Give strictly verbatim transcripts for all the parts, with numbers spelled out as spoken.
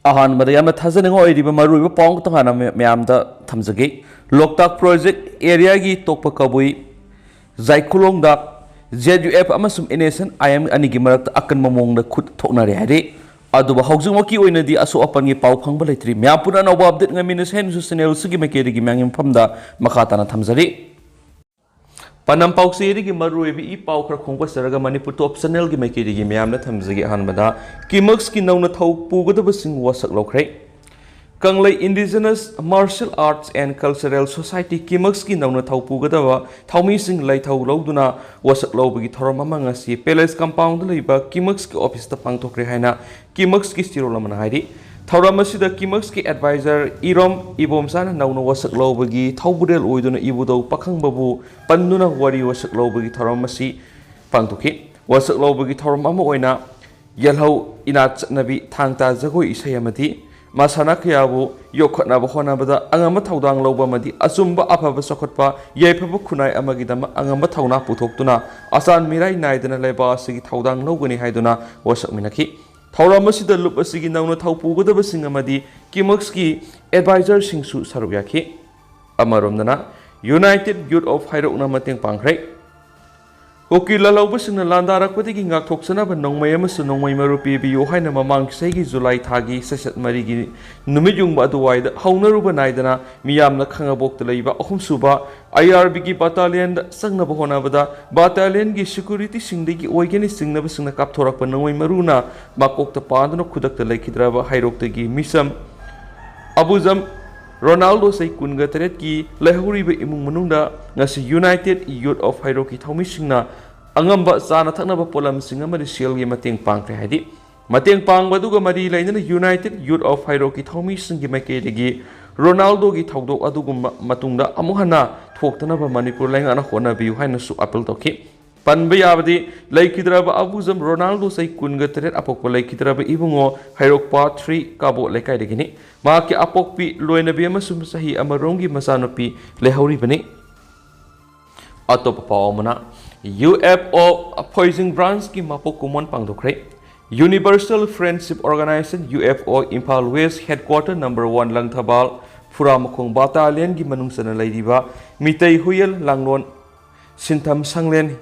ꯑꯍꯥꯟꯕꯗ ꯌꯥꯝꯅ ꯊꯥꯖꯅꯤꯡꯉꯥꯏ ꯑꯣꯏꯔꯤꯕ ꯃꯔꯨꯑꯣꯏꯕ ꯄꯥꯎ ꯑꯃꯈꯛꯇ ꯍꯥꯟꯅ ꯃꯌꯥꯝꯗ ꯊꯝꯖꯒꯦ꯫ ꯂꯣꯛꯇꯥꯛ ꯄ꯭ꯔꯣꯖꯦꯛ ꯑꯦꯔꯤꯌꯥꯒꯤ ꯇꯣꯛꯄ ꯀꯕꯨꯏ ꯖꯥꯏꯈꯨꯂꯣꯡꯗ ꯖꯦꯠ ꯌꯨ ꯑꯦꯐ ꯑꯃꯁꯨꯡ N S C N I M ꯃꯔꯛꯇ ꯑꯀꯟꯕ ꯃꯑꯣꯡꯗ ꯈꯨꯠ ꯊꯣꯛꯅꯔꯦ ꯍꯥꯏꯔꯤ꯫ ꯑꯗꯨꯕꯨ ꯍꯧꯖꯤꯛꯃꯛꯀꯤ ꯑꯣꯏꯅꯗꯤ ꯑꯁꯣꯛ ꯑꯄꯟꯒꯤ ꯄꯥꯎ ꯐꯪꯕ ꯂꯩꯇ꯭ꯔꯤ꯫ ꯃꯌꯥꯝ ꯄꯨꯝꯅ ꯑꯅꯧꯕ ꯑꯞꯗꯦꯠ ꯉꯥꯏꯃꯤꯟꯅꯁꯦ ꯍꯥꯏꯅꯁꯨ ꯆꯦꯅꯦꯜꯁꯤꯒꯤ ꯃꯥꯏꯀꯩꯗꯒꯤ ꯃꯌꯥꯝꯒꯤ ꯃꯐꯝꯗ ꯃꯈꯥ ꯇꯥꯅ ꯊꯝꯖꯔꯤ꯫ ꯄꯥꯟꯗꯝ ꯄꯥꯎꯆꯦꯗꯒꯤ ꯃꯔꯨꯑꯣꯏꯕ ꯏ ꯄꯥꯎ ꯈꯔ ꯈꯣꯝꯒꯠꯆꯔꯒ ꯃꯅꯤꯄꯨꯔ ꯇꯣꯞ ꯆꯦꯅꯦꯜꯒꯤ ꯃꯥꯏꯀꯩꯗꯒꯤ ꯃꯌꯥꯝꯅ ꯊꯝꯖꯒꯦ꯫ ꯑꯍꯥꯟꯕꯗ, ꯀꯤꯃꯛꯁꯀꯤ ꯅꯧꯅ ꯊꯧ ꯄꯨꯒꯗꯕꯁꯤꯡ ꯋꯥꯁꯛ ꯂꯧꯈ꯭ꯔꯦ꯫ ꯀꯪꯂꯩ Indigenous Martial Arts and Cultural Society, ꯀꯤꯃꯛꯁꯀꯤ ꯅꯧꯅ ꯊꯧ ꯄꯨꯒꯗꯕ ꯊꯧꯃꯤꯁꯤꯡ ꯂꯩꯊꯧ ꯂꯧꯗꯨꯅ ꯋꯥꯁꯛ ꯂꯧꯕꯒꯤ ꯊꯧꯔꯝ ꯑꯃ ꯉꯁꯤ ꯄꯦꯂꯦꯁ ꯀꯝꯄꯥꯎꯟꯗ ꯂꯩꯕ ꯀꯤꯃꯛꯁꯀꯤ ꯑꯣꯐꯤꯁꯇ ꯄꯥꯡꯊꯣꯛꯈ꯭ꯔꯦ ꯍꯥꯏꯅ ꯀꯤꯃꯛꯁꯀꯤ ꯆꯦꯔꯣꯜ ꯑꯃꯅ ꯍꯥꯏꯔꯤ꯫ ꯊꯧꯔꯝ ꯑꯁꯤꯗ ꯀꯤꯃꯛꯁꯀꯤ ꯑꯦꯗꯚꯥꯏꯖꯔ ꯏꯔꯣꯝ ꯏꯕꯣꯝꯆꯥꯅ ꯅꯧꯅ ꯋꯥꯁꯛ ꯂꯧꯕꯒꯤ ꯊꯧꯕꯨꯔꯦꯜ ꯑꯣꯏꯗꯨꯅ ꯏꯕꯨꯙꯧ ꯄꯥꯈꯪꯕꯕꯨ ꯄꯟꯗꯨꯅ ꯋꯥꯔꯤ ꯋꯥꯁꯛ ꯂꯧꯕꯒꯤ ꯊꯧꯔꯝ ꯑꯁꯤ ꯄꯥꯡꯊꯣꯛꯈꯤ꯫ ꯋꯥꯁꯛ ꯂꯧꯕꯒꯤ ꯊꯧꯔꯝ ꯑꯃ ꯑꯣꯏꯅ ꯌꯦꯜꯍꯧ ꯏꯅꯥꯠ ꯆꯠꯅꯕꯤ, ꯊꯥꯡ ꯇꯥ ꯖꯒꯣꯏ ꯏꯁꯩ ꯑꯃꯗꯤ ꯃꯁꯥꯟꯅ ꯀꯌꯥꯕꯨ ꯌꯣꯛꯈꯠꯅꯕ ꯍꯣꯠꯅꯕꯗ ꯑꯉꯝꯕ ꯊꯧꯗꯥꯡ ꯂꯧꯕ ꯑꯃꯗꯤ ꯑꯆꯨꯝꯕ ꯑꯐꯕ ꯆꯥꯎꯈꯠꯄ ꯌꯥꯏꯐꯕ ꯈꯨꯟꯅꯥꯏ ꯑꯃꯒꯤꯗꯃꯛ ꯑꯉꯝꯕ ꯊꯧꯅꯥ ꯄꯨꯊꯣꯛꯇꯨꯅ ꯑꯆꯥꯟ ꯃꯤꯔꯥꯏ ꯅꯥꯏꯗꯅ ꯂꯩꯕꯥꯛ ꯑꯁꯤꯒꯤ ꯊꯧꯗꯥꯡ ꯂꯧꯒꯅꯤ ꯍꯥꯏꯗꯨꯅ ꯋꯥꯁꯛꯃꯤꯟꯅꯈꯤ꯫ ꯊꯧꯔꯝ ꯑꯁꯤꯗ ꯂꯨꯞ ꯑꯁꯤꯒꯤ ꯅꯧꯅ ꯊꯧ ꯄꯨꯒꯗꯕꯁꯤꯡ ꯑꯃꯗꯤ ꯀꯤꯃꯛꯁꯀꯤ ꯑꯦꯗꯚꯥꯏꯖꯔꯁꯤꯡꯁꯨ ꯁꯔꯨꯛ ꯌꯥꯈꯤ꯫ ꯑꯃꯔꯣꯝꯗꯅ, United Youth of ꯍꯩꯔꯣꯛꯅ ꯃꯇꯦꯡ ꯄꯥꯡꯈ꯭ꯔꯦ꯫ ꯀꯨꯀꯤ ꯂꯥꯜꯍꯧꯕꯁꯤꯡꯅ ꯂꯥꯟꯗꯥꯔꯛꯄꯗꯒꯤ ꯉꯥꯛꯊꯣꯛꯆꯅꯕ ꯅꯣꯡꯃꯩ ꯑꯃꯁꯨꯡ ꯅꯣꯡꯃꯩ ꯃꯔꯨ ꯄꯤꯕꯤꯌꯨ ꯍꯥꯏꯅ ꯃꯃꯥꯡ ꯆꯍꯤꯒꯤ ꯖꯨꯂꯥꯏ ꯊꯥꯒꯤ ꯁꯦꯁꯟ ꯃꯔꯤꯒꯤ ꯅꯨꯃꯤꯠ ꯌꯨꯡꯕ ꯑꯗꯨꯋꯥꯏꯗ ꯍꯧꯅꯔꯨꯕ ꯅꯥꯏꯗꯅ ꯃꯤꯌꯥꯝꯅ ꯈꯥꯉꯕꯣꯛꯇ ꯂꯩꯕ ꯑꯍꯨꯝꯁꯨꯕ ꯑꯥꯏ ꯑꯥꯔ ꯕꯤꯒꯤ ꯕꯥꯇꯥꯂꯤꯌꯟꯗ ꯆꯪꯅꯕ ꯍꯣꯠꯅꯕꯗ ꯕꯥꯇꯥꯂꯤꯌꯟꯒꯤ ꯁꯦꯀ꯭ꯌꯨꯔꯤꯇꯤꯁꯤꯡꯗꯒꯤ ꯑꯣꯏꯒꯅꯤ ꯆꯤꯡꯅꯕꯁꯤꯡꯅ ꯀꯥꯞꯊꯣꯔꯛꯄ ꯅꯣꯡꯃꯩ ꯃꯔꯨꯅ ꯃꯀꯣꯛꯇ ꯄꯥꯟꯗꯨꯅ ꯈꯨꯗꯛꯇ ꯂꯩꯈꯤꯗ꯭ꯔꯕ ꯍꯩꯔꯣꯛꯇꯒꯤ ꯃꯤꯆꯝ ꯑꯕꯨꯖꯝ ꯔꯣꯅꯥꯜꯗꯣ ꯆꯍꯤ ꯀꯨꯟꯒ ꯇꯔꯦꯠꯀꯤ ꯂꯩꯍꯧꯔꯤꯕ ꯏꯃꯨꯡ ꯃꯅꯨꯡꯗ ꯉꯁꯤ United Youth of ꯍꯩꯔꯣꯛꯀꯤ ꯊꯧꯃꯤꯁꯤꯡꯅ ꯑꯉꯝꯕ ꯆꯥꯅ ꯊꯛꯅꯕ ꯄꯣꯠꯂꯝꯁꯤꯡ ꯑꯃꯗꯤ ꯁꯦꯜꯒꯤ ꯃꯇꯦꯡ ꯄꯥꯡꯈ꯭ꯔꯦ ꯍꯥꯏꯗꯤ, ꯃꯇꯦꯡ ꯄꯥꯡꯕ ꯑꯗꯨꯒ ꯃꯔꯤ ꯂꯩꯅꯅ United Youth of ꯍꯩꯔꯣꯛꯀꯤ ꯊꯧꯃꯤꯁꯤꯡꯒꯤ ꯃꯥꯏꯀꯩꯗꯒꯤ ꯔꯣꯅꯥꯜꯗꯣꯒꯤ ꯊꯧꯗꯣꯛ ꯑꯗꯨꯒꯨꯝꯕ ꯃꯇꯨꯡꯗ ꯑꯃꯨꯛ ꯍꯟꯅ ꯊꯣꯛꯇꯅꯕ ꯃꯅꯤꯄꯨꯔ ꯂꯩꯉꯥꯛꯅ ꯍꯣꯠꯅꯕꯤꯌꯨ ꯍꯥꯏꯅꯁꯨ ꯑꯥꯄꯤꯜ ꯇꯧꯈꯤ꯫ ꯄꯟꯕ ꯌꯥꯕꯗꯤ, ꯂꯩꯈꯤꯗ꯭ꯔꯕ ꯑꯕꯨꯖꯝ ꯔꯣꯅꯥꯜꯗꯣ ꯆꯍꯤ ꯀꯨꯟꯒ ꯇꯔꯦꯠ ꯑꯄꯣꯛꯄ ꯂꯩꯈꯤꯗ꯭ꯔꯕ ꯏꯕꯨꯡꯉꯣ ꯍꯩꯔꯣꯛꯄ ꯊ꯭ꯔꯤ ꯀꯥꯕꯣ ꯂꯩꯀꯥꯏꯗꯒꯤꯅꯤ꯫ ꯃꯍꯥꯛꯀꯤ ꯑꯄꯣꯛꯄꯤ ꯂꯣꯏꯅꯕꯤ ꯑꯃꯁꯨꯡ ꯆꯍꯤ ꯑꯃꯔꯣꯝꯒꯤ ꯃꯆꯥꯅꯨꯄꯤ ꯂꯩꯍꯧꯔꯤꯕꯅꯤ꯫ ꯑꯇꯣꯞꯄ ꯄꯥꯎ ꯑꯃꯅ, ꯌꯨ ꯑꯦꯐ ꯑꯣ ꯐꯣꯏꯖꯤꯡ ꯕ꯭ꯔꯥꯟꯁꯀꯤ ꯃꯄꯣꯛ ꯀꯨꯝꯑꯣꯟ ꯄꯥꯡꯊꯣꯛꯈ꯭ꯔꯦ꯫ Universal Friendship Organization, U F O, Imphal West Headquarter Number One Langthabal, ꯐꯨꯔꯥꯃꯈꯣꯡ Battalionꯒꯤ ꯃꯅꯨꯡ ꯆꯟꯅ ꯂꯩꯔꯤꯕ Meitei Huiyen ꯂꯥꯡꯂꯣꯟ ꯁꯤꯟꯊꯝ ꯁꯪꯂꯦꯟ,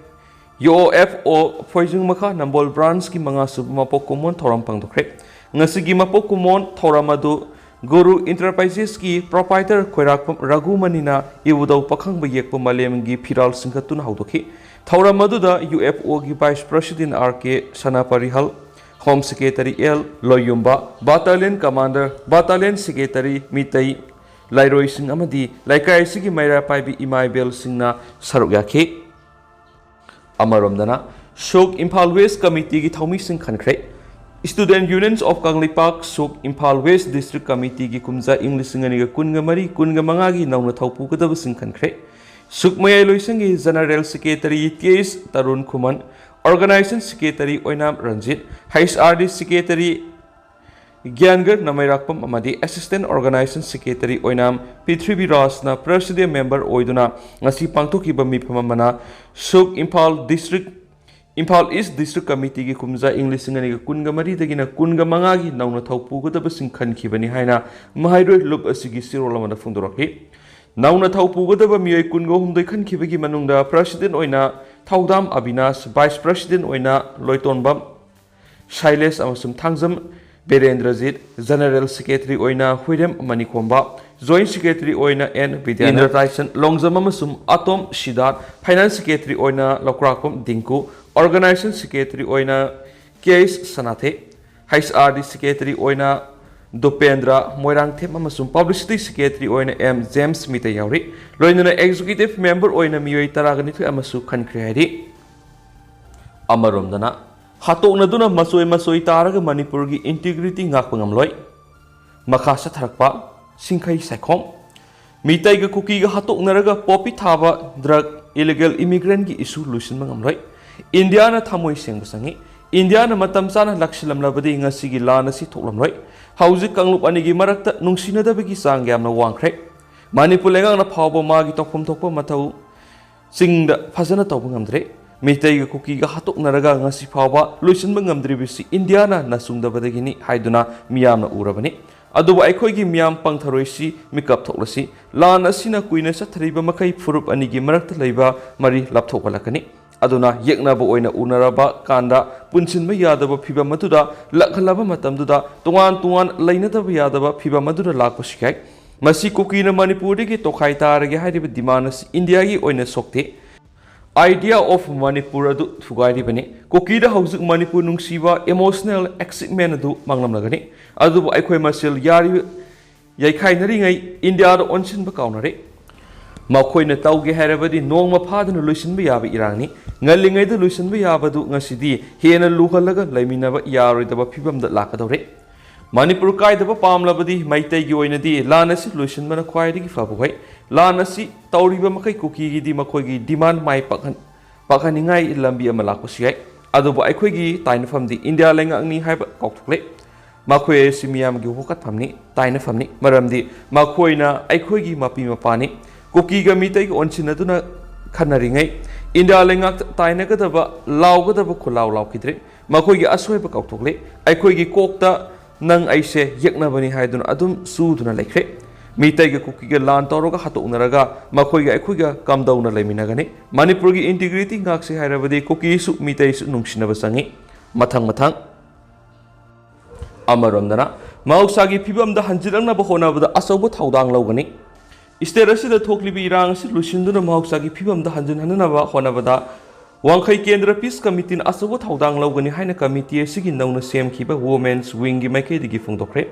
U F O, ꯐꯣꯏꯖꯤꯡ ꯃꯈꯥ ꯅꯝꯕꯣꯜ Branchꯀꯤ ꯃꯉꯥꯁꯨꯕ ꯃꯄꯣꯛ ꯀꯨꯝꯑꯣꯟ ꯊꯧꯔꯝ ꯄꯥꯡꯊꯣꯛꯈ꯭ꯔꯦ꯫ ꯉꯁꯤꯒꯤ ꯃꯄꯣꯛ ꯀꯨꯝꯑꯣꯟ ꯊꯧꯔꯝ ꯑꯗꯨ ꯒꯨꯔꯨ Enterprisesꯀꯤ proprietor ꯈꯣꯏꯔꯥꯛꯄꯝ ꯔꯘꯨꯃꯅꯤꯅ ꯏꯕꯨꯙꯧ ꯄꯥꯈꯪꯕ ꯌꯦꯛꯄ ꯃꯥꯂꯦꯝꯒꯤ ꯐꯤꯔꯥꯜ ꯆꯤꯡꯈꯠꯇꯨꯅ ꯍꯧꯗꯣꯛꯈꯤ꯫ ꯊꯧꯔꯝ ꯑꯗꯨꯗ U F Oꯒꯤ Vice President R K ꯁꯅꯥꯄꯔꯤꯍꯜ, Home Secretary L ꯂꯣꯌꯨꯝꯕ, Battalion Commander, Battalion Secretary Meitei, ꯂꯥꯏꯔꯣꯏꯁꯤꯡ ꯑꯃꯗꯤ ꯂꯩꯀꯥꯏ ꯑꯁꯤꯒꯤ ꯃꯩꯔꯥ ꯄꯥꯏꯕꯤ ꯏꯃꯥ ꯏꯕꯦꯜꯁꯤꯡꯅ ꯁꯔꯨꯛ ꯌꯥꯈꯤ꯫ ꯑꯃꯔꯣꯝꯗꯅ, ꯁꯨꯛ Imphal West Committeeꯒꯤ ꯊꯧꯃꯤꯁꯤꯡ ꯈꯟꯈ꯭ꯔꯦ꯫ Student Unions of Kangleipak, ꯁꯨꯛ Imphal West District Committeeꯒꯤ ꯀꯨꯝꯖꯥ ꯏꯪ ꯂꯤꯁꯤꯡ ꯑꯅꯤꯒ ꯀꯨꯟꯒ ꯃꯔꯤ ꯀꯨꯟꯒ ꯃꯉꯥꯒꯤ ꯅꯧꯅ ꯊꯧꯄꯨꯒꯗꯕꯁꯤꯡ ꯈꯟꯈ꯭ꯔꯦ꯫ ꯁꯨꯛ ꯃꯌꯥꯏ ꯂꯣꯏꯁꯪꯒꯤ General Secretary T H Tarun ꯈꯨꯃꯟ, Organization Secretary ꯑꯣꯏꯅꯥꯝ Ranjit, H R D Secretary ꯒ꯭ꯌꯥꯟꯒꯔ ꯅꯃꯩꯔꯥꯛꯄꯝ ꯑꯃꯗꯤ Assistant Organization Secretary ꯑꯣꯏꯅꯥꯝ ꯄ꯭ꯔꯤꯊꯤꯕꯤꯔꯥꯖꯅ Presidium Member ꯑꯣꯏꯗꯨꯅ ꯉꯁꯤ ꯄꯥꯡꯊꯣꯛꯈꯤꯕ ꯃꯤꯐꯝ ꯑꯃꯅ ꯁꯨꯛ Imphal District, Imphal East District Committeeꯒꯤ ꯀꯨꯝꯖꯥ ꯏꯪ ꯂꯤꯁꯤꯡ ꯑꯅꯤꯒ ꯀꯨꯟꯒ ꯃꯔꯤꯗꯒꯤꯅ ꯀꯨꯟꯒ ꯃꯉꯥꯒꯤ ꯅꯧꯅ ꯊꯧꯄꯨꯒꯗꯕꯁꯤꯡ ꯈꯟꯈꯤꯕꯅꯤ ꯍꯥꯏꯅ ꯃꯍꯩꯔꯣꯏ ꯂꯨꯞ ꯑꯁꯤꯒꯤ ꯆꯦꯔꯣꯜ ꯑꯃꯗ ꯐꯣꯡꯗꯣꯔꯛꯈꯤ꯫ ꯅꯧꯅ ꯊꯧꯄꯨꯒꯗꯕ ꯃꯤꯑꯣꯏ ꯀꯨꯟꯒ ꯍꯨꯝꯗꯣꯏ ꯈꯟꯈꯤꯕꯒꯤ ꯃꯅꯨꯡꯗ President ꯑꯣꯏꯅ ꯊꯧꯗꯥꯝ ꯑꯕꯤꯅꯥꯁ, Vice President ꯑꯣꯏꯅ ꯂꯣꯏꯇꯣꯟꯕꯝ ꯁꯥꯏꯂꯦꯁ ꯑꯃꯁꯨꯡ ꯊꯥꯡꯖꯝ ꯕꯤꯔꯦꯟꯗ꯭ꯔꯖꯤꯠ, General Secretary ꯑꯣꯏꯅ ꯍꯨꯏꯔꯦꯝ ꯃꯅꯤꯈꯣꯝꯕ, Joint Secretary ꯑꯣꯏꯅ ꯑꯦꯟ ꯕꯤꯗ꯭ꯌꯥꯅꯟ, ꯏꯟꯗ꯭ꯔꯇꯥꯏꯁꯟ ꯂꯣꯡꯖꯝ ꯑꯃꯁꯨꯡ ꯑꯇꯣꯝ ꯁꯤꯗꯥꯔ, Finance Secretary ꯑꯣꯏꯅ ꯂꯧꯀ꯭ꯔꯥꯛꯄꯝ ꯗꯤꯡꯀꯨ, Organization Secretary ꯑꯣꯏꯅ ꯀꯦ H ꯁꯅꯥꯊꯦ, H R D Secretary ꯑꯣꯏꯅ ꯗꯨꯄꯦꯟꯗ꯭ꯔ ꯃꯣꯏꯔꯥꯡꯊꯦꯝ ꯑꯃꯁꯨꯡ Publicity Secretary ꯑꯣꯏꯅ ꯑꯦꯝ ꯖꯦꯝꯁ ꯃꯤꯇꯩ ꯌꯥꯎꯔꯤ꯫ ꯂꯣꯏꯅꯅ Executive Member ꯑꯣꯏꯅ ꯃꯤꯑꯣꯏ ꯇꯔꯥꯒ ꯅꯤꯊꯣꯏ ꯑꯃꯁꯨ ꯈꯟꯈ꯭ꯔꯦ ꯍꯥꯏꯔꯤ꯫ ꯑꯃꯔꯣꯝꯗꯅ, ꯍꯥꯠꯇꯣꯛꯅꯗꯨꯅ ꯃꯆꯣꯏ ꯃꯆꯣꯏ ꯇꯥꯔꯒ ꯃꯅꯤꯄꯨꯔꯒꯤ integrity ꯉꯥꯛꯄ ꯉꯝꯂꯣꯏ꯫ ꯃꯈꯥ ꯆꯠꯊꯔꯛꯄ ꯁꯤꯡꯈꯩ ꯁꯥꯏꯈꯣꯝ꯫ ꯃꯤꯇꯩꯒ ꯀꯨꯀꯤꯒ ꯍꯥꯠꯇꯣꯛꯅꯔꯒ ꯄꯣꯄꯤ ꯊꯥꯕ drug illegal immigrantꯀꯤ issue ꯂꯣꯏꯁꯤꯟꯕ ꯉꯝꯂꯣꯏ꯫ ꯏꯟꯗꯤꯌꯥꯅ ꯊꯃꯣꯏ ꯁꯦꯡꯕ ꯆꯪꯏ꯫ ꯏꯟꯗꯤꯌꯥꯅ ꯃꯇꯝ ꯆꯥꯅ ꯂꯥꯛꯁꯤꯜꯂꯝꯂꯕꯗꯤ ꯉꯁꯤꯒꯤ ꯂꯥꯟ ꯑꯁꯤ ꯊꯣꯛꯂꯝꯂꯣꯏ꯫ ꯍꯧꯖꯤꯛ ꯀꯥꯡꯂꯨꯞ ꯑꯅꯤꯒꯤ ꯃꯔꯛꯇ ꯅꯨꯡꯁꯤꯅꯗꯕꯒꯤ ꯆꯥꯡ ꯌꯥꯝꯅ ꯋꯥꯡꯈ꯭ꯔꯦ꯫ ꯃꯅꯤꯄꯨꯔ ꯂꯩꯉꯥꯛꯅ ꯐꯥꯎꯕ ꯃꯥꯒꯤ ꯇꯧꯐꯝ ꯊꯣꯛꯄ ꯃꯊꯧ ꯆꯤꯡꯗ ꯐꯖꯅ ꯇꯧꯕ ꯉꯝꯗ꯭ꯔꯦ꯫ ꯃꯤꯇꯩꯒ ꯀꯨꯀꯤꯒ ꯍꯥꯠꯇꯣꯛꯅꯔꯒ ꯉꯁꯤ ꯐꯥꯎꯕ ꯂꯣꯏꯁꯤꯟꯕ ꯉꯝꯗ꯭ꯔꯤꯕꯁꯤ ꯏꯟꯗꯤꯌꯥꯅ ꯅꯁꯨꯡꯗꯕꯗꯒꯤꯅꯤ ꯍꯥꯏꯗꯨꯅ ꯃꯤꯌꯥꯝꯅ ꯎꯔꯕꯅꯤ꯫ ꯑꯗꯨꯕꯨ ꯑꯩꯈꯣꯏꯒꯤ ꯃꯤꯌꯥꯝ ꯄꯪꯊꯔꯣꯏꯁꯤ, ꯃꯤꯀꯞ ꯊꯣꯛꯂꯁꯤ꯫ ꯂꯥꯟ ꯑꯁꯤꯅ ꯀꯨꯏꯅ ꯆꯠꯊꯔꯤꯕ ꯃꯈꯩ ꯐꯨꯔꯨꯞ ꯑꯅꯤꯒꯤ ꯃꯔꯛꯇ ꯂꯩꯕ ꯃꯔꯤ ꯂꯥꯞꯊꯣꯛꯍꯜꯂꯛꯀꯅꯤ꯫ ꯑꯗꯨꯅ ꯌꯦꯛꯅꯕ ꯑꯣꯏꯅ ꯎꯅꯔꯕ ꯀꯥꯟꯗ ꯄꯨꯟꯁꯤꯟꯕ ꯌꯥꯗꯕ ꯐꯤꯚꯝ ꯑꯗꯨꯗ ꯂꯥꯛꯍꯜꯂꯕ ꯃꯇꯝꯗꯨꯗ ꯇꯣꯉꯥꯟ ꯇꯣꯉꯥꯟ ꯂꯩꯅꯗꯕ ꯌꯥꯗꯕ ꯐꯤꯚꯝ ꯑꯗꯨꯗ ꯂꯥꯛꯄꯁꯨ ꯌꯥꯏ꯫ ꯃꯁꯤ ꯀꯨꯀꯤꯅ ꯃꯅꯤꯄꯨꯔꯗꯒꯤ ꯇꯣꯈꯥꯏ ꯇꯥꯔꯒꯦ ꯍꯥꯏꯔꯤꯕ ꯗꯤꯃꯥꯟ ꯑꯁꯤ ꯏꯟꯗꯤꯌꯥꯒꯤ ꯑꯣꯏꯅ ꯁꯣꯛꯇꯦ꯫ Idea of Manipur ꯑꯗꯨ ꯊꯨꯒꯥꯏꯔꯤꯕꯅꯤ꯫ ꯀꯨꯀꯤꯗ ꯍꯧꯖꯤꯛ ꯃꯅꯤꯄꯨꯔ ꯅꯨꯡꯁꯤꯕ emotional excitement ꯑꯗꯨ ꯃꯥꯡꯂꯝꯂꯒꯅꯤ꯫ ꯑꯗꯨꯕꯨ ꯑꯩꯈꯣꯏ ꯃꯁꯦꯜ ꯌꯥꯔꯤ-, ꯌꯩꯈꯥꯏꯅꯔꯤꯉꯩ ꯏꯟꯗꯤꯌꯥꯗ ꯑꯣꯟꯁꯤꯟꯕ ꯀꯥꯎꯅꯔꯦ꯫ ꯃꯈꯣꯏꯅ ꯇꯧꯒꯦ ꯍꯥꯏꯔꯕꯗꯤ ꯅꯣꯡꯃ ꯐꯥꯗꯅ ꯂꯣꯏꯁꯤꯟꯕ ꯌꯥꯕ ꯏꯔꯥꯡꯅꯤ꯫ ꯉꯜꯂꯤꯉꯩꯗ ꯂꯣꯏꯁꯤꯟꯕ ꯌꯥꯕꯗꯨ ꯉꯁꯤꯗꯤ ꯍꯦꯟꯅ ꯂꯨꯍꯜꯂꯒ ꯂꯩꯃꯤꯟꯅꯕ ꯌꯥꯔꯣꯏꯗꯕ ꯐꯤꯕꯝꯗ ꯂꯥꯛꯀꯗꯧꯔꯦ꯫ ꯃꯅꯤꯄꯨꯔ ꯀꯥꯏꯗꯕ ꯄꯥꯝꯂꯕꯗꯤ ꯃꯩꯇꯩꯒꯤ ꯑꯣꯏꯅꯗꯤ ꯂꯥꯟ ꯑꯁꯤ ꯂꯣꯏꯁꯤꯟꯕꯅ ꯈ꯭ꯋꯥꯏꯗꯒꯤ ꯐꯕ ꯑꯣꯏ꯫ ꯂꯥꯟ ꯑꯁꯤ ꯇꯧꯔꯤꯕ ꯃꯈꯩ ꯀꯨꯀꯤꯒꯤꯗꯤ ꯃꯈꯣꯏꯒꯤ demand ꯃꯥꯏ ꯄꯥꯛꯍꯟ-, ꯄꯥꯛꯍꯟꯅꯤꯡꯉꯥꯏ ꯂꯝꯕꯤ ꯑꯃ ꯂꯥꯛꯄꯁꯨ ꯌꯥꯏ꯫ ꯑꯗꯨꯕꯨ ꯑꯩꯈꯣꯏꯒꯤ ꯇꯥꯏꯅꯐꯝꯗꯤ ꯏꯟꯗꯤꯌꯥ ꯂꯩꯉꯥꯛꯅꯤ ꯍꯥꯏꯕ ꯀꯥꯎꯊꯣꯛꯂꯦ꯫ ꯃꯈꯣꯏ ꯑꯁꯤ ꯃꯤꯌꯥꯝꯒꯤ ꯋꯥꯀꯠꯐꯝꯅꯤ, ꯇꯥꯏꯅꯐꯝꯅꯤ꯫ ꯃꯔꯝꯗꯤ ꯃꯈꯣꯏꯅ ꯑꯩꯈꯣꯏꯒꯤ ꯃꯄꯤ ꯃꯄꯥꯅꯤ꯫ ꯀꯨꯀꯤꯒ ꯃꯤꯇꯩꯒ ꯑꯣꯟꯁꯤꯟꯅꯗꯨꯅ ꯈꯟꯅꯔꯤꯉꯩ ꯏꯟꯗꯤꯌꯥ ꯂꯩꯉꯥꯛꯇ ꯇꯥꯏꯅꯒꯗꯕ, ꯂꯥꯎꯒꯗꯕ ꯈꯨꯜꯂꯥꯎ ꯂꯥꯎꯈꯤꯗ꯭ꯔꯦ꯫ ꯃꯈꯣꯏꯒꯤ ꯑꯁꯣꯏꯕ ꯀꯥꯎꯊꯣꯛꯂꯦ꯫ ꯑꯩꯈꯣꯏꯒꯤ ꯀꯣꯛꯇ ꯅꯪ ꯑꯩꯁꯦ ꯌꯦꯛꯅꯕꯅꯤ ꯍꯥꯏꯗꯨꯅ ꯑꯗꯨꯝ ꯆꯨꯗꯨꯅ ꯂꯩꯈ꯭ꯔꯦ꯫ ꯃꯤꯇꯩꯒ ꯀꯨꯀꯤꯒ ꯂꯥꯟ ꯇꯧꯔꯒ ꯍꯥꯠꯇꯣꯛꯅꯔꯒ ꯃꯈꯣꯏꯒ ꯑꯩꯈꯣꯏꯒ ꯀꯝꯗꯧꯅ ꯂꯩꯃꯤꯟꯅꯒꯅꯤ? ꯃꯅꯤꯄꯨꯔꯒꯤ integrity ꯉꯥꯛꯁꯤ ꯍꯥꯏꯔꯕꯗꯤ ꯀꯨꯀꯤꯁꯨ ꯃꯤꯇꯩꯁꯨ ꯅꯨꯡꯁꯤꯅꯕ ꯆꯪꯏ꯫ ꯃꯊꯪ ꯃꯊꯪ꯫ ꯑꯃꯔꯣꯝꯗꯅ ꯃꯍꯧꯁꯥꯒꯤ ꯐꯤꯕꯝꯗ ꯍꯟꯖꯤꯜꯂꯛꯅꯕ ꯍꯣꯠꯅꯕꯗ ꯑꯆꯧꯕ ꯊꯧꯗꯥꯡ ꯂꯧꯒꯅꯤ꯫ State ꯑꯁꯤꯗ ꯊꯣꯛꯂꯤꯕ ꯏꯔꯥꯡ ꯑꯁꯤ ꯂꯣꯏꯁꯤꯟꯗꯨꯅ ꯃꯍꯧꯁꯥꯒꯤ ꯐꯤꯕꯝꯗ ꯍꯟꯖꯤꯟꯍꯟꯅꯕ ꯍꯣꯠꯅꯕꯗ ꯋꯥꯡꯈꯩ ꯀꯦꯟꯗ꯭ꯔ Peace Committeeꯅ ꯑꯆꯧꯕ ꯊꯧꯗꯥꯡ ꯂꯧꯒꯅꯤ ꯍꯥꯏꯅ committee ꯑꯁꯤꯒꯤ ꯅꯧꯅ ꯁꯦꯝꯈꯤꯕ Women's Wingꯒꯤ ꯃꯥꯏꯀꯩꯗꯒꯤ ꯐꯣꯡꯗꯣꯛꯈ꯭ꯔꯦ꯫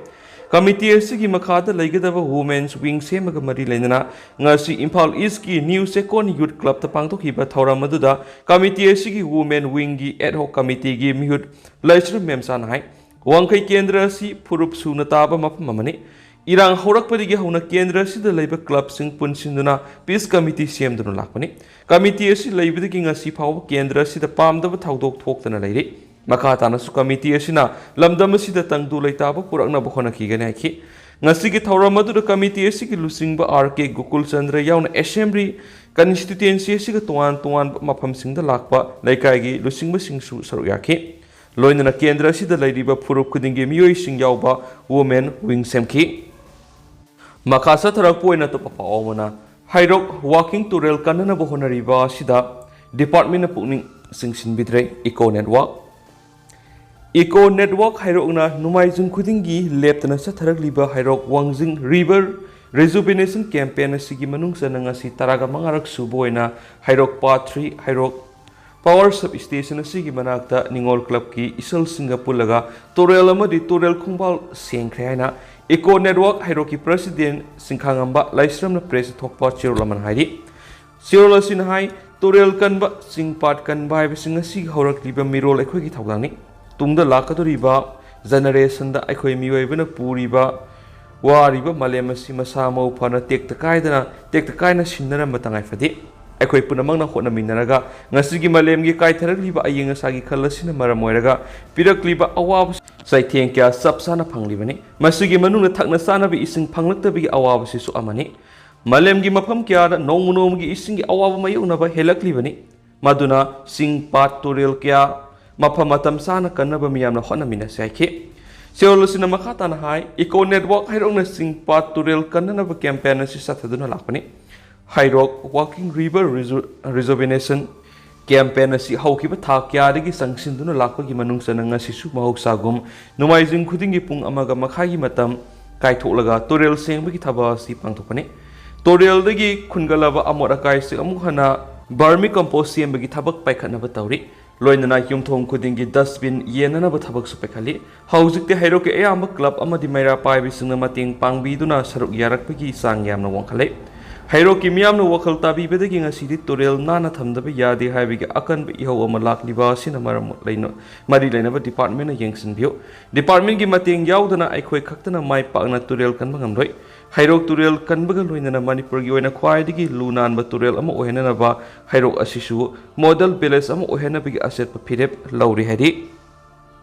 Committee ꯑꯁꯤꯒꯤ ꯃꯈꯥꯗ ꯂꯩꯒꯗꯕ Women's Wing ꯁꯦꯝꯕꯒ ꯃꯔꯤ ꯂꯩꯅꯅ ꯉꯁꯤ ꯏꯝꯐꯥꯜ Eastꯀꯤ New ꯆꯦꯛꯀꯣꯟ Youth Clubꯇ ꯄꯥꯡꯊꯣꯛꯈꯤꯕ ꯊꯧꯔꯝ ꯑꯗꯨꯗ committee ꯑꯁꯤꯒꯤ Women Wingꯒꯤ ad hoc committeeꯒꯤ ꯃꯤꯍꯨꯠ ꯂꯩꯁ꯭ꯔꯝ ꯃꯦꯝꯆꯥꯅ ꯍꯥꯏ, ꯋꯥꯡꯈꯩ ꯀꯦꯟꯗ꯭ꯔ ꯑꯁꯤ ꯐꯨꯔꯨꯞ ꯁꯨꯅ ꯇꯥꯕ ꯃꯐꯝ ꯑꯃꯅꯤ꯫ ꯏꯔꯥꯡ ꯍꯧꯔꯛꯄꯗꯒꯤ ꯍꯧꯅ ꯀꯦꯟꯗ꯭ꯔ ꯑꯁꯤꯗ ꯂꯩꯕ clubꯁꯤꯡ ꯄꯨꯟꯁꯤꯟꯗꯨꯅ Peace Committee ꯁꯦꯝꯗꯨꯅ ꯂꯥꯛꯄꯅꯤ꯫ Committee ꯑꯁꯤ ꯂꯩꯕꯗꯒꯤ ꯉꯁꯤ ꯐꯥꯎꯕ ꯀꯦꯟꯗ꯭ꯔ ꯑꯁꯤꯗ ꯄꯥꯝꯗꯕ ꯊꯧꯗꯣꯛ ꯊꯣꯛꯇꯅ ꯂꯩꯔꯤ꯫ ꯃꯈꯥ ꯇꯥꯅꯁꯨ committee ꯑꯁꯤꯅ ꯂꯝꯗꯝ ꯑꯁꯤꯗ ꯇꯪꯗꯨ ꯂꯩꯇꯥꯕ ꯄꯨꯔꯛꯅꯕ ꯍꯣꯠꯅꯈꯤꯒꯅꯤ ꯍꯥꯏꯈꯤ꯫ ꯉꯁꯤꯒꯤ ꯊꯧꯔꯝ ꯑꯗꯨꯗ ꯀꯃꯤꯇꯤ ꯑꯁꯤꯒꯤ ꯂꯨꯆꯤꯡꯕ ꯑꯥꯔ ꯀꯦ ꯒꯣꯀꯨꯜ ꯆꯟꯗ꯭ꯔ ꯌꯥꯎꯅ ꯑꯦꯁꯦꯝꯕ꯭ꯂꯤ ꯀꯟꯁꯇꯤꯇ꯭ꯋꯦꯟꯁꯤ ꯑꯁꯤꯒ ꯇꯣꯉꯥꯟ ꯇꯣꯉꯥꯟꯕ ꯃꯐꯝꯁꯤꯡꯗ ꯂꯥꯛꯄ ꯂꯩꯀꯥꯏꯒꯤ ꯂꯨꯆꯤꯡꯕꯁꯤꯡꯁꯨ ꯁꯔꯨꯛ ꯌꯥꯈꯤ꯫ ꯂꯣꯏꯅꯅ ꯀꯦꯟꯗ꯭ꯔ ꯑꯁꯤꯗ ꯂꯩꯔꯤꯕ ꯐꯨꯔꯨꯞ ꯈꯨꯗꯤꯡꯒꯤ ꯃꯤꯑꯣꯏꯁꯤꯡ ꯌꯥꯎꯕ ꯋꯨꯃꯦꯟ ꯋꯤꯡ ꯁꯦꯝꯈꯤ꯫ ꯃꯈꯥ ꯆꯠꯊꯔꯛꯄ ꯑꯣꯏꯅ ꯑꯇꯣꯞꯄ ꯄꯥꯎ ꯑꯃꯅ, ꯍꯩꯔꯣꯛ ꯋꯥꯀꯤꯡ ꯇꯨꯔꯦꯜ ꯀꯟꯅꯅꯕ ꯍꯣꯠꯅꯔꯤꯕ ꯑꯁꯤꯗ ꯗꯤꯄꯥꯔꯠꯃꯦꯟꯅ ꯄꯨꯛꯅꯤꯡ ꯆꯤꯡꯁꯤꯟꯕꯤꯗ꯭ꯔꯦ꯫ ꯏꯀꯣ ꯅꯦꯠꯋꯥꯛ ꯏꯀꯣ ꯅꯦꯠꯋꯥꯛ ꯍꯩꯔꯣꯛꯅ ꯅꯣꯡꯃꯥꯏꯖꯤꯡ ꯈꯨꯗꯤꯡꯒꯤ ꯂꯦꯞꯇꯅ ꯆꯠꯊꯔꯛꯂꯤꯕ ꯍꯩꯔꯣꯛ ꯋꯥꯡꯖꯤꯡ ꯔꯤꯚꯔ ꯔꯤꯖꯨꯚꯤꯅꯦꯁꯟ ꯀꯦꯝꯄꯦꯟ ꯑꯁꯤꯒꯤ ꯃꯅꯨꯡ ꯆꯟꯅ ꯉꯁꯤ ꯇꯔꯥꯒ ꯃꯉꯥꯔꯛ ꯁꯨꯕ ꯑꯣꯏꯅ ꯍꯩꯔꯣꯛ ꯄꯥꯔꯠ ꯊ꯭ꯔꯤ ꯍꯩꯔꯣꯛ ꯄꯥꯋꯔ ꯁꯕ ꯁ꯭ꯇꯦꯁꯟ ꯑꯁꯤꯒꯤ ꯃꯅꯥꯛꯇ ꯅꯤꯉꯣꯜ ꯀ꯭ꯂꯕꯀꯤ ꯏꯁꯜꯁꯤꯡꯒ ꯄꯨꯜꯂꯒ ꯇꯨꯔꯦꯜ ꯑꯃꯗꯤ ꯇꯨꯔꯦꯜ ꯈꯣꯡꯕꯥꯜ ꯁꯦꯡꯈ꯭ꯔꯦ ꯍꯥꯏꯅ ꯏꯀꯣ ꯅꯦꯠꯋꯥꯛ ꯍꯩꯔꯣꯛꯀꯤ ꯄ꯭ꯔꯁꯤꯗꯦꯟ ꯁꯤꯡꯈꯥꯉꯝꯕ ꯂꯥꯏꯁ꯭ꯔꯝꯅ ꯄ꯭ꯔꯦꯁꯇ ꯊꯣꯛꯄ ꯆꯦꯔꯣꯜ ꯑꯃꯅ ꯍꯥꯏꯔꯤ꯫ ꯆꯦꯔꯣꯜ ꯑꯁꯤꯅ ꯍꯥꯏ, ꯇꯨꯔꯦꯜ ꯀꯟꯕ, ꯆꯤꯡ ꯄꯥꯠ ꯀꯟꯕ ꯍꯥꯏꯕꯁꯤ ꯉꯁꯤꯒꯤ ꯍꯧꯔꯛꯂꯤꯕ ꯃꯤꯔꯣꯜ ꯑꯩꯈꯣꯏꯒꯤ ꯊꯧꯗꯥꯡꯅꯤ꯫ ꯇꯨꯡꯗ ꯂꯥꯛꯀꯗꯧꯔꯤꯕ ꯖꯦꯅꯦꯔꯦꯁꯟꯗ ꯑꯩꯈꯣꯏ ꯃꯤꯑꯣꯏꯕꯅ ꯄꯨꯔꯤꯕ ꯋꯥꯔꯤꯕ ꯃꯥꯂꯦꯝ ꯑꯁꯤ ꯃꯁꯥ ꯃꯎ ꯐꯅ ꯇꯦꯛꯇ ꯀꯥꯏꯗꯅ, ꯇꯦꯛꯇ ꯀꯥꯏꯅ ꯁꯤꯟꯅꯔꯝꯕ ꯇꯉꯥꯏ ꯐꯗꯦ꯫ ꯑꯩꯈꯣꯏ ꯄꯨꯝꯅꯃꯛꯅ ꯍꯣꯠꯅꯃꯤꯟꯅꯔꯒ ꯉꯁꯤꯒꯤ ꯃꯥꯂꯦꯝꯒꯤ ꯀꯥꯏꯊꯔꯛꯂꯤꯕ ꯑꯏꯪ ꯑꯁꯥꯒꯤ ꯈꯜ ꯑꯁꯤꯅ ꯃꯔꯝ ꯑꯣꯏꯔꯒ ꯄꯤꯔꯛꯂꯤꯕ ꯑꯋꯥꯕ ꯆꯩꯊꯦꯡ ꯀꯌꯥ ꯆꯞ ꯆꯥꯅ ꯐꯪꯂꯤꯕꯅꯤ꯫ ꯃꯁꯤꯒꯤ ꯃꯅꯨꯡꯗ ꯊꯛꯅ ꯆꯥꯅꯕ ꯏꯁꯤꯡ ꯐꯪꯂꯛꯇꯕꯒꯤ ꯑꯋꯥꯕꯁꯤꯁꯨ ꯑꯃꯅꯤ꯫ ꯃꯥꯂꯦꯝꯒꯤ ꯃꯐꯝ ꯀꯌꯥꯗ ꯅꯣꯡꯃ ꯅꯣꯡꯃꯒꯤ ꯏꯁꯤꯡꯒꯤ ꯑꯋꯥꯕ ꯃꯥꯌꯣꯛꯅꯕ ꯍꯦꯜꯂꯛꯂꯤꯕꯅꯤ꯫ ꯃꯗꯨꯅ ꯆꯤꯡ, ꯄꯥꯠ, ꯇꯨꯔꯦꯜ ꯀꯌꯥ ꯃꯐꯝ ꯃꯇꯝ ꯆꯥꯅ ꯀꯟꯅꯕ ꯃꯤꯌꯥꯝꯅ ꯍꯣꯠꯅꯃꯤꯟꯅꯁꯤ ꯍꯥꯏꯈꯤ꯫ ꯆꯦꯔꯣꯜ ꯑꯁꯤꯅ ꯃꯈꯥ ꯇꯥꯅ ꯍꯥꯏ, ꯏꯀꯣ ꯅꯦꯠꯋꯥꯛ ꯍꯩꯔꯣꯛꯅ ꯆꯤꯡ, ꯄꯥꯠ, ꯇꯨꯔꯦꯜ ꯀꯟꯅꯅꯕ ꯀꯦꯝꯄꯦꯟ ꯑꯁꯤ ꯆꯠꯊꯗꯨꯅ ꯂꯥꯛꯄꯅꯤ꯫ ꯍꯩꯔꯣꯛ ꯋꯥꯀꯤꯡ ꯔꯤꯚꯔ ꯔꯤꯖꯨ-, ꯔꯤꯖꯨꯚꯤꯅꯦꯁꯟ ꯀꯦꯝꯄꯦꯟ ꯑꯁꯤ ꯍꯧꯈꯤꯕ ꯊꯥ ꯀꯌꯥꯗꯒꯤ ꯆꯪꯁꯤꯟꯗꯨꯅ ꯂꯥꯛꯄꯒꯤ ꯃꯅꯨꯡ ꯆꯟꯅ ꯉꯁꯤꯁꯨ ꯃꯍꯧꯁꯥꯒꯨꯝ ꯅꯣꯡꯃꯥꯏꯖꯤꯡ ꯈꯨꯗꯤꯡꯒꯤ ꯄꯨꯡ ꯑꯃꯒ ꯃꯈꯥꯏꯒꯤ ꯃꯇꯝ ꯀꯥꯏꯊꯣꯛꯂꯒ ꯇꯨꯔꯦꯜ ꯁꯦꯡꯕꯒꯤ ꯊꯕꯛ ꯑꯁꯤ ꯄꯥꯡꯊꯣꯛꯄꯅꯤ꯫ ꯇꯨꯔꯦꯜꯗꯒꯤ ꯈꯨꯟꯒꯠꯂꯕ ꯑꯃꯣꯠ ꯑꯀꯥꯏꯁꯤꯡ ꯑꯃꯨꯛ ꯍꯟꯅ ꯕꯔꯃꯤ ꯀꯝꯄꯣꯁ ꯁꯦꯝꯕꯒꯤ ꯊꯕꯛ ꯄꯥꯏꯈꯠꯅꯕ ꯇꯧꯔꯤ꯫ ꯂꯣꯏꯅꯅ ꯌꯨꯝꯊꯣꯡ ꯈꯨꯗꯤꯡꯒꯤ ꯗꯁꯕꯤꯟ ꯌꯦꯟꯅꯅꯕ ꯊꯕꯛꯁꯨ ꯄꯥꯏꯈꯠꯂꯤ꯫ ꯍꯧꯖꯤꯛꯇꯤ ꯍꯩꯔꯣꯛꯀꯤ ꯑꯌꯥꯝꯕ ꯀ꯭ꯂꯕ ꯑꯃꯗꯤ ꯃꯩꯔꯥ ꯄꯥꯏꯕꯤꯁꯤꯡꯅ ꯃꯇꯦꯡ ꯄꯥꯡꯕꯤꯗꯨꯅ ꯁꯔꯨꯛ ꯌꯥꯔꯛꯄꯒꯤ ꯆꯥꯡ ꯌꯥꯝꯅ ꯋꯥꯡꯈꯠꯂꯦ꯫ ꯍꯩꯔꯣꯛꯀꯤ ꯃꯤꯌꯥꯝꯅ ꯋꯥꯈꯜ ꯇꯥꯕꯤꯕꯗꯒꯤ ꯉꯁꯤꯗꯤ ꯇꯨꯔꯦꯜ ꯅꯥꯟꯅ ꯊꯝꯗꯕ ꯌꯥꯗꯦ ꯍꯥꯏꯕꯒꯤ ꯑꯀꯟꯕ ꯏꯍꯧ ꯑꯃ ꯂꯥꯛꯂꯤꯕ ꯑꯁꯤꯅ ꯃꯔꯝ ꯂꯩꯅ-, ꯃꯔꯤ ꯂꯩꯅꯕ ꯗꯤꯄꯥꯔꯠꯃꯦꯟꯅ ꯌꯦꯡꯁꯤꯟꯕꯤꯌꯨ꯫ ꯗꯤꯄꯥꯔꯠꯃꯦꯟꯒꯤ ꯃꯇꯦꯡ ꯌꯥꯎꯗꯅ ꯑꯩꯈꯣꯏ ꯈꯛꯇꯅ ꯃꯥꯏ ꯄꯥꯛꯅ ꯇꯨꯔꯦꯜ ꯀꯟꯕ ꯉꯝꯂꯣꯏ꯫ ꯍꯩꯔꯣꯛ ꯇꯨꯔꯦꯜ ꯀꯟꯕꯒ ꯂꯣꯏꯅꯅ ꯃꯅꯤꯄꯨꯔꯒꯤ ꯑꯣꯏꯅ ꯈ꯭ꯋꯥꯏꯗꯒꯤ ꯂꯨ ꯅꯥꯟꯕ ꯇꯨꯔꯦꯜ ꯑꯃ ꯑꯣꯏꯍꯟꯅꯅꯕ ꯍꯩꯔꯣꯛ ꯑꯁꯤꯁꯨ ꯃꯣꯗꯦꯜ ꯚꯤꯂꯦꯖ ꯑꯃ ꯑꯣꯏꯍꯟꯅꯕꯒꯤ ꯑꯆꯦꯠꯄ ꯐꯤꯔꯦꯞ ꯂꯧꯔꯤ ꯍꯥꯏꯔꯤ꯫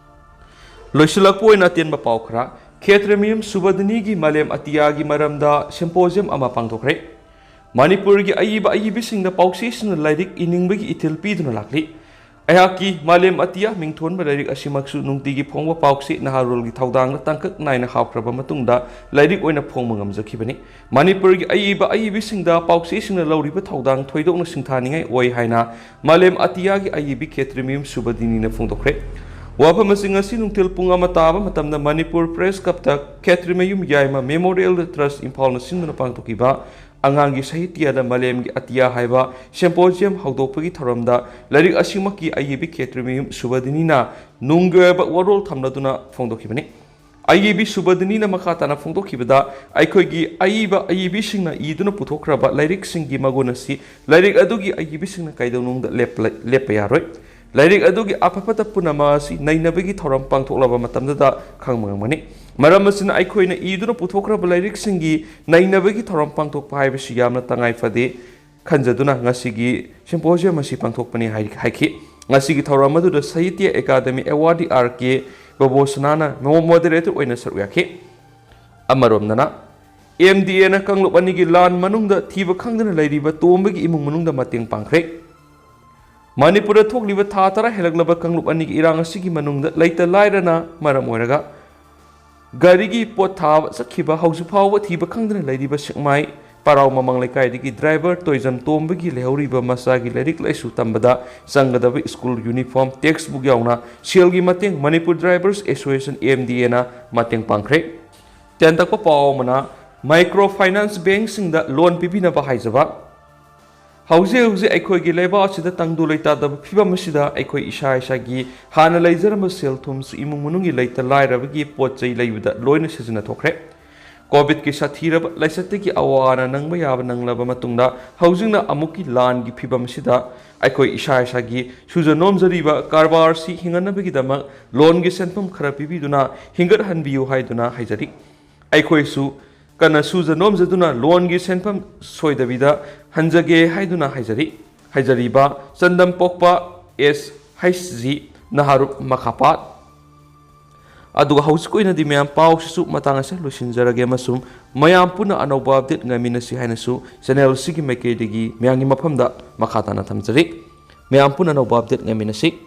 ꯂꯣꯏꯁꯤꯜꯂꯛꯄ ꯑꯣꯏꯅ ꯑꯇꯦꯟꯕ ꯄꯥꯎ ꯈꯔ꯫ ꯈꯦꯇ꯭ꯔꯤꯃꯌꯨꯝ ꯁꯨꯕꯗꯤꯅꯤꯒꯤ ꯃꯥꯂꯦꯝ ꯑꯇꯤꯌꯥꯒꯤ ꯃꯔꯝꯗ symposium ꯑꯃ ꯄꯥꯡꯊꯣꯛꯈ꯭ꯔꯦ꯫ ꯃꯅꯤꯄꯨꯔꯒꯤ ꯑꯏꯕ ꯑꯏꯕꯤꯁꯤꯡꯗ ꯄꯥꯎꯆꯦꯁꯤꯡꯅ ꯂꯥꯏꯔꯤꯛ ꯏꯅꯤꯡꯕꯒꯤ ꯏꯊꯤꯜ ꯄꯤꯗꯨꯅ ꯂꯥꯛꯂꯤ꯫ ꯑꯩꯍꯥꯛꯀꯤ ꯃꯥꯂꯦꯝ ꯑꯇꯤꯌꯥ ꯃꯤꯡꯊꯣꯟꯕ ꯂꯥꯏꯔꯤꯛ ꯑꯁꯤꯃꯛꯁꯨ ꯅꯨꯡꯇꯤꯒꯤ ꯐꯣꯡꯕ ꯄꯥꯎꯆꯦ ꯅꯍꯥꯔꯣꯜꯒꯤ ꯊꯧꯗꯥꯡꯅ ꯇꯥꯡꯀꯛ ꯅꯥꯏꯅ ꯍꯥꯞꯈ꯭ꯔꯕ ꯃꯇꯨꯡꯗ ꯂꯥꯏꯔꯤꯛ ꯑꯣꯏꯅ ꯐꯣꯡꯕ ꯉꯝꯖꯈꯤꯕꯅꯤ꯫ ꯃꯅꯤꯄꯨꯔꯒꯤ ꯑꯏꯕ ꯑꯏꯕꯤꯁꯤꯡꯗ ꯄꯥꯎꯆꯦꯁꯤꯡꯅ ꯂꯧꯔꯤꯕ ꯊꯧꯗꯥꯡ ꯊꯣꯏꯗꯣꯛꯅ ꯁꯤꯡꯊꯥꯅꯤꯡꯉꯥꯏ ꯑꯣꯏ ꯍꯥꯏꯅ ꯃꯥꯂꯦꯝ ꯑꯇꯤꯌꯥꯒꯤ ꯑꯏꯕꯤ ꯈꯦꯇ꯭ꯔꯤꯃꯌꯨꯝ ꯁꯨꯕꯗꯤꯅꯤꯅ ꯐꯣꯡꯗꯣꯛꯈ꯭ꯔꯦ꯫ ꯋꯥꯐꯝ ꯑꯁꯤ ꯉꯁꯤ ꯅꯨꯡꯊꯤꯜ ꯄꯨꯡ ꯑꯃ ꯇꯥꯕ ꯃꯇꯝꯗ ꯃꯅꯤꯄꯨꯔ Press Clubꯇ ꯈꯦꯇ꯭ꯔꯤꯃꯌꯨꯝ ꯌꯥꯏꯃ Memorial Trust ꯏꯝꯐꯥꯜꯅ ꯁꯤꯟꯗꯨꯅ ꯄꯥꯡꯊꯣꯛꯈꯤꯕ ꯑꯉꯥꯡꯒꯤ ꯁꯥꯍꯤꯇ꯭ꯌꯗ ꯃꯥꯂꯦꯝꯒꯤ ꯑꯇꯤꯌꯥ ꯍꯥꯏꯕ symposium ꯍꯧꯗꯣꯛꯄꯒꯤ ꯊꯧꯔꯝꯗ ꯂꯥꯏꯔꯤꯛ ꯑꯁꯤꯃꯛꯀꯤ ꯑꯏꯕꯤ ꯈꯦꯇ꯭ꯔꯤꯃꯌꯨꯝ ꯁꯨꯕꯗꯤꯅꯤꯅ ꯅꯨꯡꯒꯤ ꯑꯣꯏꯕ ꯋꯥꯔꯣꯜ ꯊꯝꯂꯗꯨꯅ ꯐꯣꯡꯗꯣꯛꯈꯤꯕꯅꯤ꯫ ꯑꯏꯕꯤ ꯁꯨꯕꯗꯤꯅꯤꯅ ꯃꯈꯥ ꯇꯥꯅ ꯐꯣꯡꯗꯣꯛꯈꯤꯕꯗ, ꯑꯩꯈꯣꯏꯒꯤ ꯑꯏꯕ ꯑꯏꯕꯤꯁꯤꯡꯅ ꯏꯗꯨꯅ ꯄꯨꯊꯣꯛꯈ꯭ꯔꯕ ꯂꯥꯏꯔꯤꯛꯁꯤꯡꯒꯤ ꯃꯒꯨꯟ ꯑꯁꯤ ꯂꯥꯏꯔꯤꯛ ꯑꯗꯨꯒꯤ ꯑꯏꯕꯤꯁꯤꯡꯅ ꯀꯩꯗꯧꯅꯨꯡꯗ ꯂꯦꯞꯄ-, ꯂꯦꯞꯄ ꯌꯥꯔꯣꯏ꯫ ꯂꯥꯏꯔꯤꯛ ꯑꯗꯨꯒꯤ ꯑꯐ ꯐꯠꯇ ꯄꯨꯝꯅꯃꯛ ꯑꯁꯤ ꯅꯩꯅꯕꯒꯤ ꯊꯧꯔꯝ ꯄꯥꯡꯊꯣꯛꯂꯕ ꯃꯇꯝꯗꯗ ꯈꯪꯕ ꯉꯝꯒꯅꯤ꯫ ꯃꯔꯝ ꯑꯁꯤꯅ, ꯑꯩꯈꯣꯏꯅ ꯏꯗꯨꯅ ꯄꯨꯊꯣꯛꯈ꯭ꯔꯕ ꯂꯥꯏꯔꯤꯛꯁꯤꯡꯒꯤ ꯅꯩꯅꯕꯒꯤ ꯊꯧꯔꯝ ꯄꯥꯡꯊꯣꯛꯄ ꯍꯥꯏꯕꯁꯤ ꯌꯥꯝꯅ ꯇꯉꯥꯏ ꯐꯗꯦ ꯈꯟꯖꯗꯨꯅ ꯉꯁꯤꯒꯤ symposium ꯑꯁꯤ ꯄꯥꯡꯊꯣꯛꯄꯅꯤ ꯍꯥꯏ-, ꯍꯥꯏꯈꯤ꯫ ꯉꯁꯤꯒꯤ ꯊꯧꯔꯝ ꯑꯗꯨꯗ ꯁꯥꯍꯤꯇ꯭ꯌ ꯑꯦꯀꯥꯗꯃꯤ awardee ꯑꯥꯔ ꯀꯦ ꯕꯕꯣꯁꯅꯥꯅ moderator ꯑꯣꯏꯅ ꯁꯔꯨꯛ ꯌꯥꯈꯤ꯫ ꯑꯃꯔꯣꯝꯗꯅ, ꯑꯦꯝ ꯗꯤ ꯑꯦꯅ ꯀꯥꯡꯂꯨꯞ ꯑꯅꯤꯒꯤ ꯂꯥꯟ ꯃꯅꯨꯡꯗ ꯊꯤꯕ ꯈꯪꯗꯅ ꯂꯩꯔꯤꯕ ꯇꯣꯝꯕꯒꯤ ꯏꯃꯨꯡ ꯃꯅꯨꯡꯗ ꯃꯇꯦꯡ ꯄꯥꯡꯈ꯭ꯔꯦ꯫ ꯃꯅꯤꯄꯨꯔꯗ ꯊꯣꯛꯂꯤꯕ ꯊꯥ ꯇꯔꯥ ꯍꯦꯜꯂꯛꯂꯕ ꯀꯥꯡꯂꯨꯞ ꯑꯅꯤꯒꯤ ꯏꯔꯥꯡ ꯑꯁꯤꯒꯤ ꯃꯅꯨꯡꯗ ꯂꯩꯇ ꯂꯥꯏꯔꯅ ꯃꯔꯝ ꯑꯣꯏꯔꯒ ꯒꯥꯔꯤꯒꯤ ꯄꯣꯠ ꯊꯥꯕ ꯆꯠꯈꯤꯕ ꯍꯧꯖꯤꯛ ꯐꯥꯎꯕ ꯊꯤꯕ ꯈꯪꯗꯅ ꯂꯩꯔꯤꯕ ꯁꯦꯛꯃꯥꯏ ꯄꯔꯥꯎ ꯃꯃꯥꯡ ꯂꯩꯀꯥꯏꯗꯒꯤ driver ꯇꯣꯏꯖꯝ ꯇꯣꯝꯕꯒꯤ ꯂꯩꯍꯧꯔꯤꯕ ꯃꯆꯥꯒꯤ ꯂꯥꯏꯔꯤꯛ ꯂꯥꯏꯁꯨ ꯇꯝꯕꯗ ꯆꯪꯒꯗꯕ school uniform, textbook ꯌꯥꯎꯅ ꯁꯦꯜꯒꯤ ꯃꯇꯦꯡ Manipur Drivers Association, M D ꯑꯦꯅ ꯃꯇꯦꯡ ꯄꯥꯡꯈ꯭ꯔꯦ꯫ ꯇꯦꯟꯇꯛꯄ ꯄꯥꯎ ꯑꯃꯅ, micro finance bankꯁꯤꯡꯗ loan ꯄꯤꯕꯤꯅꯕ ꯍꯥꯏꯖꯕ꯫ ꯍꯧꯖꯤꯛ ꯍꯧꯖꯤꯛ ꯑꯩꯈꯣꯏꯒꯤ ꯂꯩꯕꯥꯛ ꯑꯁꯤꯗ ꯇꯪꯗꯨ ꯂꯩꯇꯥꯗꯕ ꯐꯤꯕꯝ ꯑꯁꯤꯗ ꯑꯩꯈꯣꯏ ꯏꯁꯥ ꯏꯁꯥꯒꯤ ꯍꯥꯟꯅ ꯂꯩꯖꯔꯝꯕ ꯁꯦꯜ ꯊꯨꯝꯁꯨ ꯏꯃꯨꯡ ꯃꯅꯨꯡꯒꯤ ꯂꯩꯇ ꯂꯥꯏꯔꯕꯒꯤ ꯄꯣꯠ ꯆꯩ ꯂꯩꯕꯗ ꯂꯣꯏꯅ ꯁꯤꯖꯤꯟꯅꯊꯣꯛꯈ꯭ꯔꯦ꯫ ꯀꯣꯚꯤꯗꯀꯤ ꯁꯥꯊꯤꯔꯕ ꯂꯥꯏꯆꯠꯇꯒꯤ ꯑꯋꯥ ꯑꯅꯥ ꯅꯪꯕ ꯌꯥꯕ ꯅꯪꯂꯕ ꯃꯇꯨꯡꯗ ꯍꯧꯖꯤꯛꯅ ꯑꯃꯨꯛꯀꯤ ꯂꯥꯟꯒꯤ ꯐꯤꯕꯝ ꯑꯁꯤꯗ ꯑꯩꯈꯣꯏ ꯏꯁꯥ ꯏꯁꯥꯒꯤ ꯁꯨꯖ ꯅꯣꯝꯖꯔꯤꯕ ꯀꯔꯕꯥꯔꯁꯤ ꯍꯤꯡꯍꯟꯅꯕꯒꯤꯗꯃꯛ loanꯒꯤ ꯁꯦꯟꯐꯝ ꯈꯔ ꯄꯤꯕꯤꯗꯨꯅ ꯍꯤꯡꯒꯠꯍꯟꯕꯤꯌꯨ ꯍꯥꯏꯗꯨꯅ ꯍꯥꯏꯖꯔꯤ꯫ ꯑꯩꯈꯣꯏꯁꯨ ꯀꯟꯅ ꯁꯨꯖ ꯅꯣꯝꯖꯗꯨꯅ loanꯒꯤ ꯁꯦꯟꯐꯝ ꯁꯣꯏꯗꯕꯤꯗ ꯍꯟꯖꯒꯦ ꯍꯥꯏꯗꯨꯅ ꯍꯥꯏꯖꯔꯤ꯫ ꯍꯥꯏꯖꯔꯤꯕ ꯆꯟꯗꯝ ꯄꯣꯛꯄ ꯑꯦꯁ ꯍꯩꯆ ꯖꯤ ꯅꯍꯥꯔꯨꯞ ꯃꯈꯥꯄꯥꯠ꯫ ꯑꯗꯨꯒ ꯍꯧꯖꯤꯛ ꯑꯣꯏꯅꯗꯤ ꯃꯌꯥꯝ ꯄꯥꯎꯁꯤꯁꯨ ꯃꯇꯥꯡ ꯑꯁꯤꯗ ꯂꯣꯏꯁꯤꯟꯖꯔꯒꯦ ꯑꯃꯁꯨꯡ ꯃꯌꯥꯝ ꯄꯨꯟꯅ ꯑꯅꯧꯕ update ꯉꯥꯏꯃꯤꯟꯅꯁꯤ ꯍꯥꯏꯅꯁꯨ channel ꯑꯁꯤꯒꯤ ꯃꯥꯏꯀꯩꯗꯒꯤ ꯃꯌꯥꯝꯒꯤ ꯃꯐꯝꯗ ꯃꯈꯥ ꯇꯥꯅ ꯊꯝꯖꯔꯤ꯫ ꯃꯌꯥꯝ ꯄꯨꯟꯅ ꯑꯅꯧꯕ update ꯉꯥꯏꯃꯤꯟꯅꯁꯤ꯫